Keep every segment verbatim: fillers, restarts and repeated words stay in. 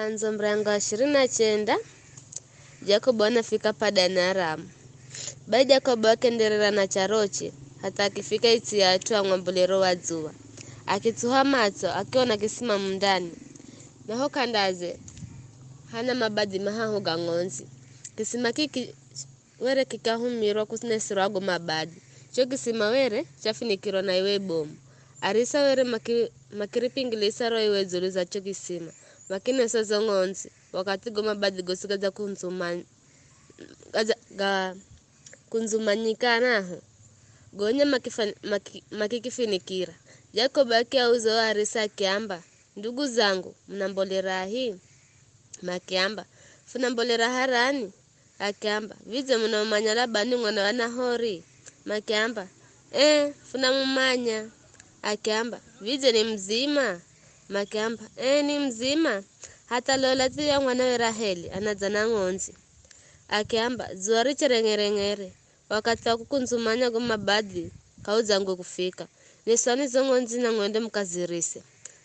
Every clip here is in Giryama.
Mwandzo mrango wa ishirini na chenda, Jakobo anafika Padani Aramu. Bai Jakobo akenderera na charoche, hata akifika itsi ya at'u a ng'wambuliro wa dzuwa. Akitsuha matso, akiona kisima mundani. Naho k'andaze, hana mabadhi mahahu ga ng'ondzi. Kisima kiki were kikahumirwa kunesirwa go mabadhi. Cho kisima were chafinikirwa na iwe bomu. Arisa were maki-, makiripingilisa ro iwe dzulu za cho kisima, makinesa zo ng'ondzi, wakathi go mabadhi gosi gadza kundzuma-, gadza, ga kundzumanyikanaho. Gonya makifa-, maki-, makikifinikira. Jakobo akiauza o arisa akiamba, "Ndugu zangu, munambolerahi?" Makiamba, "Funambolera Harani." Akiamba, "Vidze munamumanya Labani mwana wa Nahori?" Makiamba, "Ee, funamumanya." Akiamba, "Vidze ni muzima?" Makiamba, "Ee, ni muzima. Hatha lola thia mwanawe Raheli anadza na ng'ondzi." Akiamba, "Dzuwa richere ng'ere-ng'ere, wakathi wa kukundzumanya go mabadhi k'audzangwe kufika. Niswani zo ng'ondzi na mwende mukazirise."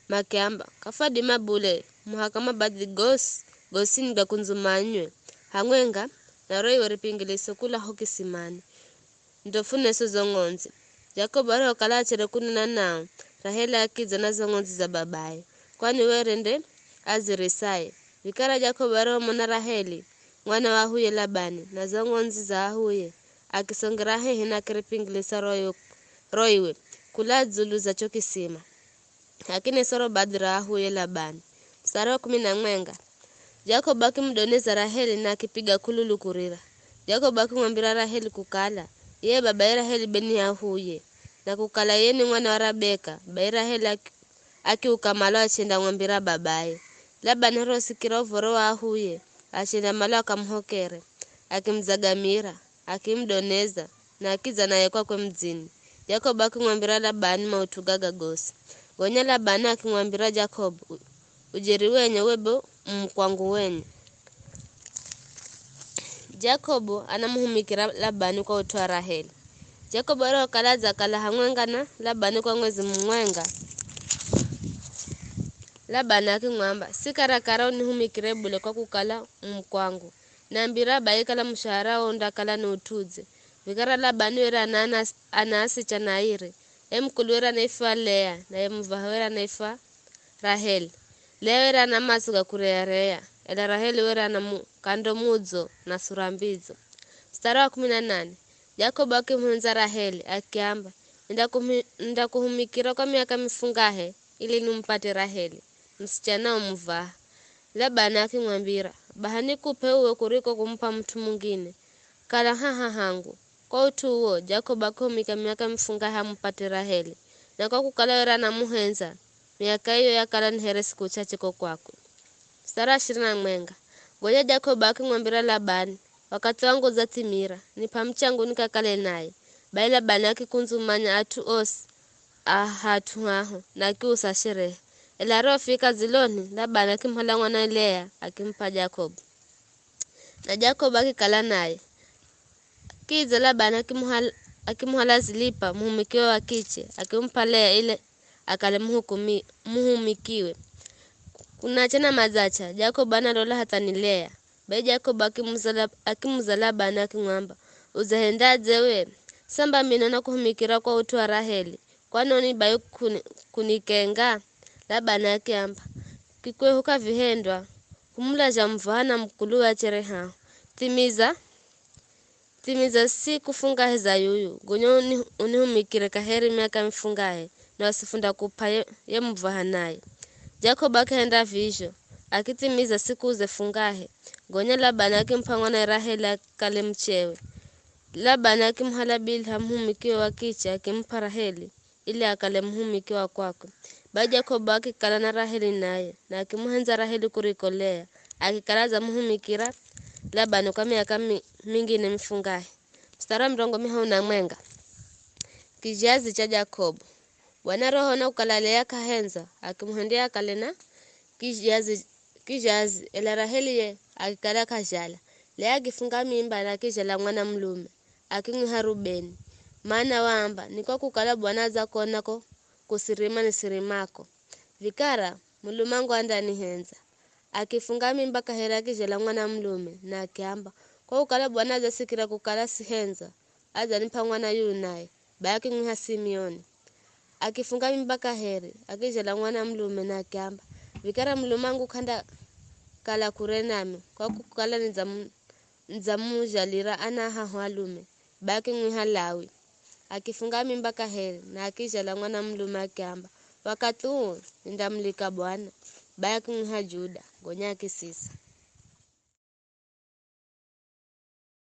Makiamba, "K'afwadima bule, muhaka mabadhi gosi, gosini gakundzumanywe, hamwenga na ro iwe ripingiliso kula ho kisimani, ndo funese zo ng'ondzi." Jakobo arihokala achere kunena nao, Raheli akidza na zo ng'ondzi za babaye, kwani were nde azirisaye. Vikara Jakobo arihomona Raheli, mwana wa ahuye Labani, na zo ng'ondzi za ahuye, akisongera hehi na akiripingilisa ro iwe, ro iwe, kula dzulu za cho kisima. Akinesoro badhi ra ahuye Labani. Mstari wa kumi na mwenga. Jakobo akimudoneza Raheli na akipiga kululu kurira. Jakobo akimwambira Raheli kukala, iye babaye Raheli be ni ahuye, na kukala iye ni mwana wa Rabeka, bai Raheli aki-, akiuka malo achendamwambira babaye. Labani arihosikira uvoro wa ahuye, achenda malo akamuhokere, akimudzagamira, akimudoneza, na akidza naye kwakwe mudzini. Jakobo akimwambira Labani maut'u gaga gosi. Gonya Labani akimwambira Jakobo, "U-, ujeri wenye we be u mukwangu wenye." Jakobo anamuhumikira Labani kwa ut'u wa Raheli. Jakobo arihokala adzakala hamwenga na Labani kwa mwezi mumwenga, Labani akimwamba, "Si karakara unihumikire bule kwa kukala u mukwangu. Nambira bai kala mushahara wo undakala ni ut'udze." Vikara Labani were ana, ana, ana asichana airi, ye mukulu were anaifwa Lea, na ye muv̱ahe were anaifwa Raheli. Lea were ana matso ga kureya-reya, ela Raheli were ana mu-, kando mudzo na sura mbidzo. Mstari wa kumi na nane. Jakobo akimuhendza Raheli, akiamba, "Nindakumi-, nindakuhumikira kwa miaka mifungahe, ili nimupate Raheli, musichana wa muv̱aha." Labani akimwambira, "Baha nikup'e uwe kuriko kumup'a mut'u mungine. Kala haha hangu." Kwa ut'u uwo, Jakobo akihumika miaka mifungahe amupate Raheli, na kwa kukala were anamuhendza, miaka iyo yakala ni here siku chache ko kwakwe. Mstari wa ishirini na mwenga. Gonya Jakobo akimwambira Labani, "Wakathi wangu udzathimira, nip'a muchangu nikakale naye." Bai Labani akikundzumanya at'u osi a hat'u haho, na akiusa sherehe. Ela arihofika dziloni, Labani akimuhala mwana Lea, akimup'a Jakobo. Na Jakobo akikala naye. Kidza Labani akimuhala, akimuhala Zilipa, muhumikiwe wa kiche, akimup'a Lea ili akale muhukumi-, muhumikiwe. Kunacha na madzacha, Jakobo analola hatha ni Lea. Bai Jakobo akimuza Lab-, akimuza Labani akimwamba, "Udzahendadze we? Samba mino nakuhumikira kwa ut'u wa Raheli, kwanoni bai kuni-, kunikenga?" Labani akiamba, "Kikwehu k'avihendwa, kumulazha muv̱aha na mukuluwe achere haho. Thimiza, thimiza siku fungahe za yuyu, gonya uni-, unihumikire kaheri miaka mifungahe, na usifu ndakup'a ye, ye muv̱aha naye." Jakobo akihenda vizho, akithimiza siku ze fungahe. Gonya Labani akimup'a mwana Raheli akale muchewe. Labani akimuhala Bilha muhumikiwe wa kiche akimup'a Raheli, ili akale muhumiki wa kwakwe. Bai Jakobo akikala na Raheli naye, na akimuhendza Raheli kuriko Lea, akikala adzamuhumikira Labani kwa miaka mi-, mingine mifungahe. Mstari wa mirongo mihahu na mwenga. Kizhazi cha Jakobo. Bwana arihona kukala Lea k'ahendzwa, akimuhendya akale na kizhazi, kizhazi, ela Raheli ye akikala k'azhala. Lea akifunga mimba na akizhala mwana mulume, akimwiha Rubeni. Mana waamba, "Ni kwa kukala Bwana adzakona ko kusirima nisirimako." Vikara, mulumangu andanihendza. Akifunga mimba kaheri akizhala mwana mulume, na akiamba, "Kwa kukala Bwana adzasikira kukala sihendza, adzanip'a mwana yuyu naye," bai akimwiha Simioni. Akifunga mimba kaheri, akizhala mwana mulume, na akiamba, "Vikara mulume wangu k'andakala kure nami, kwa kukala nidzamu-, nidzamuzhalira ana hahu alume," bai akimwiha Lawi. Akifunga mimba kaheri, na akizhala mwana mulume akiamba, "Wakathi uu nindamulika Bwana," bai akimwiha Juda, gonya akisisa.